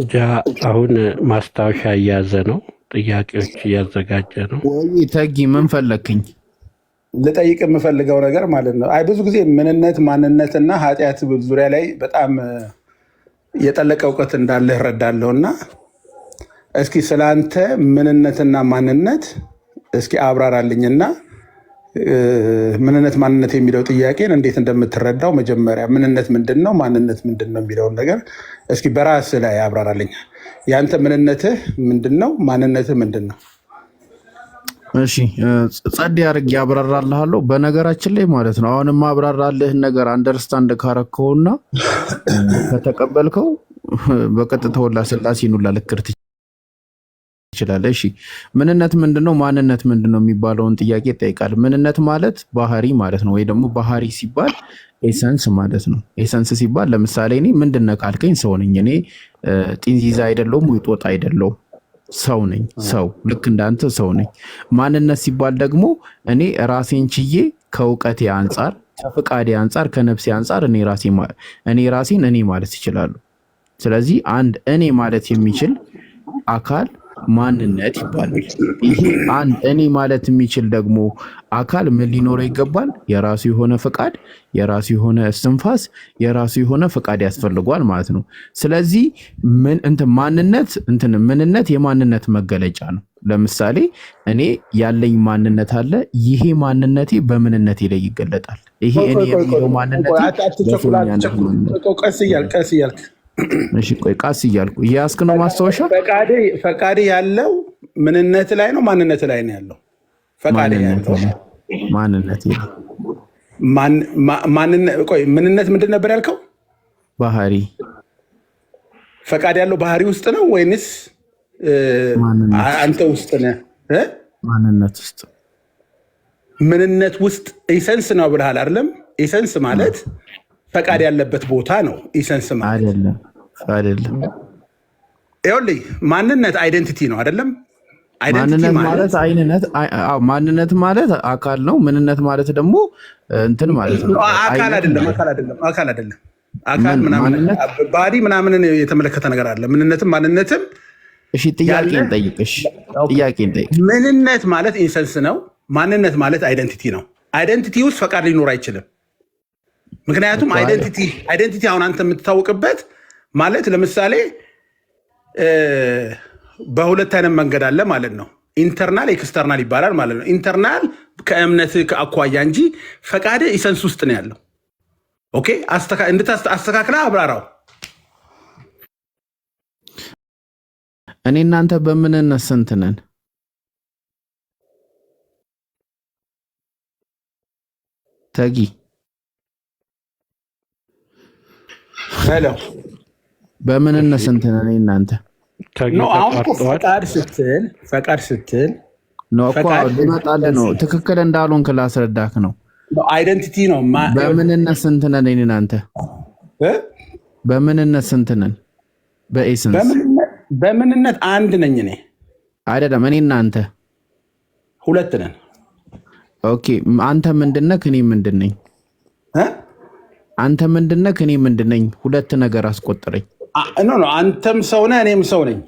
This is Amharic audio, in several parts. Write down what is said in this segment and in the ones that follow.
ጃ አሁን ማስታወሻ እያዘ ነው፣ ጥያቄዎች እያዘጋጀ ነው። ወይ ተጊ ምን ፈለግክኝ? ልጠይቅ የምፈልገው ነገር ማለት ነው። አይ ብዙ ጊዜ ምንነት ማንነትና ኃጢአት ዙሪያ ላይ በጣም የጠለቀ እውቀት እንዳለህ እረዳለሁ እና እስኪ ስለ አንተ ምንነትና ማንነት እስኪ አብራራልኝና ምንነት ማንነት የሚለው ጥያቄን እንዴት እንደምትረዳው መጀመሪያ ምንነት ምንድን ነው፣ ማንነት ምንድን ነው የሚለውን ነገር እስኪ በራስህ ላይ አብራራልኝ። ያንተ ምንነትህ ምንድን ነው? ማንነትህ ምንድን ነው? እሺ ጸድ አድርጌ አብራራልሃለሁ። በነገራችን ላይ ማለት ነው አሁንም አብራራልህን ነገር understand ካረከውና ከተቀበልከው በቀጥታ ወላ ስላሴን ሁላ ልክር ትችላለህ። እሺ ምንነት ምንድነው? ማንነት ምንድነው የሚባለውን ጥያቄ ይጠይቃል። ምንነት ማለት ባህሪ ማለት ነው፣ ወይ ደግሞ ባህሪ ሲባል essence ማለት ነው። essence ሲባል ለምሳሌ እኔ ምንድነህ ካልከኝ ሰው ነኝ። እኔ ጢንዚዛ አይደለሁም ወይ ጦጣ አይደለሁም፣ ሰው ነኝ። ሰው ልክ እንዳንተ ሰው ነኝ። ማንነት ሲባል ደግሞ እኔ ራሴን ችዬ ከእውቀቴ አንጻር፣ ከፍቃዴ አንጻር፣ ከነፍሴ አንጻር እኔ ራሴን እኔ ማለት ይችላሉ። ስለዚህ አንድ እኔ ማለት የሚችል አካል ማንነት ይባላል። ይሄ አንድ እኔ ማለት የሚችል ደግሞ አካል ምን ሊኖረው ይገባል? የራሱ የሆነ ፈቃድ፣ የራሱ የሆነ እስትንፋስ፣ የራሱ የሆነ ፈቃድ ያስፈልጓል ማለት ነው። ስለዚህ ምን እንትን ማንነት እንትን ምንነት የማንነት መገለጫ ነው። ለምሳሌ እኔ ያለኝ ማንነት አለ። ይሄ ማንነቴ በምንነቴ ላይ ይገለጣል። ይሄ ቆይ እኔ ቆይ ቆይ የሚለው ቆይ ማንነቴ አትቸኩል፣ በሰውኛነት አትቸኩል። ማንነት። ቆይ ቀስ እያልክ ቀስ እያልክ እሺ ቆይ ቃስ እያልኩ እያያዝክ ነው ማስታወሻ። ፈቃድ ያለው ምንነት ላይ ነው ማንነት ላይ ነው ያለው? ፈቃድ ማንነት ያለው ላይ ማንነት ላይ ቆይ ምንነት ምንድን ነበር ያልከው? ባህሪ ፈቃድ ያለው ባህሪ ውስጥ ነው ወይንስ ማንነት አንተ ውስጥ ነህ? እ? ማንነት ውስጥ። ምንነት ውስጥ essence ነው ብለሃል አይደለም? essence ማለት ፈቃድ ያለበት ቦታ ነው። essence ማለት አይደለም፣ አይደለም። ይኸውልህ ማንነት identity ነው አይደለም? identity ማንነት ማለት ማለት አይንነት አዎ፣ ማንነት ማለት አካል ነው። ምንነት ማለት ደግሞ እንትን ማለት ነው፣ አካል አይነት አይደለም። ማለት አካል አይደለም። አካል አይደለም። አካል ምን ምናምን ማንነት። body ምናምንን የተመለከተ ነገር አለ። ምንነትም ማንነትም እሺ ያለ ጥያቄን ጠይቅ። እሺ ጥያቄን ጠይቅ። ምንነት ማለት essence ነው። ማንነት ማለት identity ነው። identity ውስጥ ፈቃድ ሊኖር አይችልም። ምክንያቱም እኮ አይደል identity አሁን አንተ የምትታወቅበት ማለት ለምሳሌ በሁለት አይነት መንገድ አለ ማለት ነው። internal external ይባላል ማለት ነው። internal ከእምነት ከአኳያ እንጂ ፈቃድ essence ውስጥ ነው ያለው። okay አስተካክላ አብራራው። እኔ እናንተ በምንነት ስንት ነን? ተጊ hello በምንነት እሺ ስንት ነን? እኔ እናንተ ተጊ no አሁን እኮ ተቋርጠዋል። ፈቃድ ስትል ነው እኮ ፈቃድ ልመጣልህ ነው። ትክክል እንዳልሆንክ ላስረዳክ ነው። identity ነው። በምንነት ስንት ነን? እኔ እናንተ እ? በምንነት ስንት ነን? በ essence በምንነት አንድ ነኝ እኔ። አይደለም። እኔ እናንተ ሁለት ነን። okay። አንተ ምንድነህ? እኔ ምንድን ነኝ? እ? አንተ ምንድነህ? እኔ ምንድን ነኝ? ሁለት ነገር አስቆጠረኝ no no አንተም ሰው ነህ እኔም ሰው ነኝ።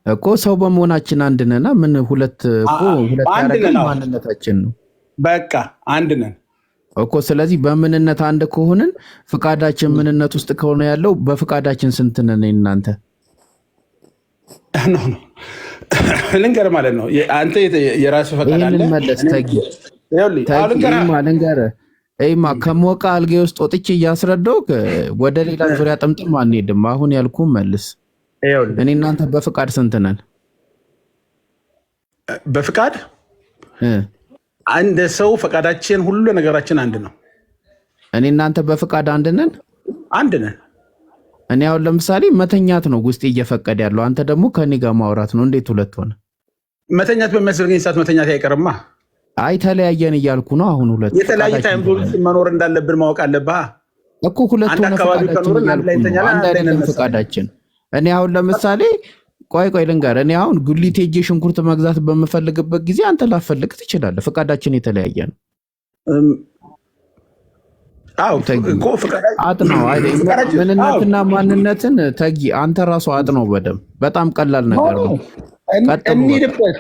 እኮ። ሰው በመሆናችን አንድ ነና። ምን ሁለት እኮ ሁለት አንድ ያደረገን ነን። አዎ ማንነታችን ነው በቃ አንድ ነን። እኮ። ስለዚህ በምንነት አንድ ከሆንን ፍቃዳችን ምንነት ውስጥ ከሆነ ያለው በፍቃዳችን ስንት ነን? እናንተ no no ልንገርህ ማለት ነው አንተ የራስህ ፈቃድ አለ። ይህንን መለስ እኔም ተጊ ይኸውልህ አዎ ተጊ ልንገርህ ይማ ልንገርህ ይማ ከሞቀ አልጌ ውስጥ ወጥቼ እያስረዳው ወደ ሌላ ዙሪያ ጥምጥም አንሄድም። አሁን ያልኩህ መልስ። ይኸውልህ እኔ እናንተ በፍቃድ ስንት ነን? በፍቃድ እ አንድ ሰው ፈቃዳችን ሁሉ ነገራችን አንድ ነው። እኔ እናንተ በፍቃድ አንድ ነን። አንድ ነን። እኔ አሁን ለምሳሌ መተኛት ነው ውስጤ እየፈቀደ ያለው፣ አንተ ደግሞ ከኔ ጋር ማውራት ነው። እንዴት ሁለት ሆነ? መተኛት በሚያስፈልገኝ ሰዓት መተኛት አይቀርማ። አይ ተለያየን እያልኩ ነው። አሁን ሁለት የተለያየ ፍቃዳችን time zone ውስጥ ተለያየ መኖር እንዳለብን ማወቅ አለብህ። እኮ። ሁለት አንድ ሆነ አካባቢ ፍቃዳችን ከኖርን አንድ ላይ እያልኩ ነው። እንተኛለን፣ አንድ አንድ ላይ አይደለም እንነሳለን። ፍቃዳችን። እኔ አሁን ለምሳሌ ቆይ ቆይ ልንገር፣ እኔ አሁን ጉሊት ሄጄ ሽንኩርት መግዛት በምፈልግበት ጊዜ አንተ ላፈልግ ትችላለህ። ፍቃዳችን የተለያየ ነው። አዎ። ተጊ እኮ አጥነው። አይ ፍቃዳችን ምንነትና ማንነትን ተጊ አንተ ራሱ አጥነው በደምብ። በጣም ቀላል ነገር ነው። ቀጥሉ በቃ። እንሂድበት።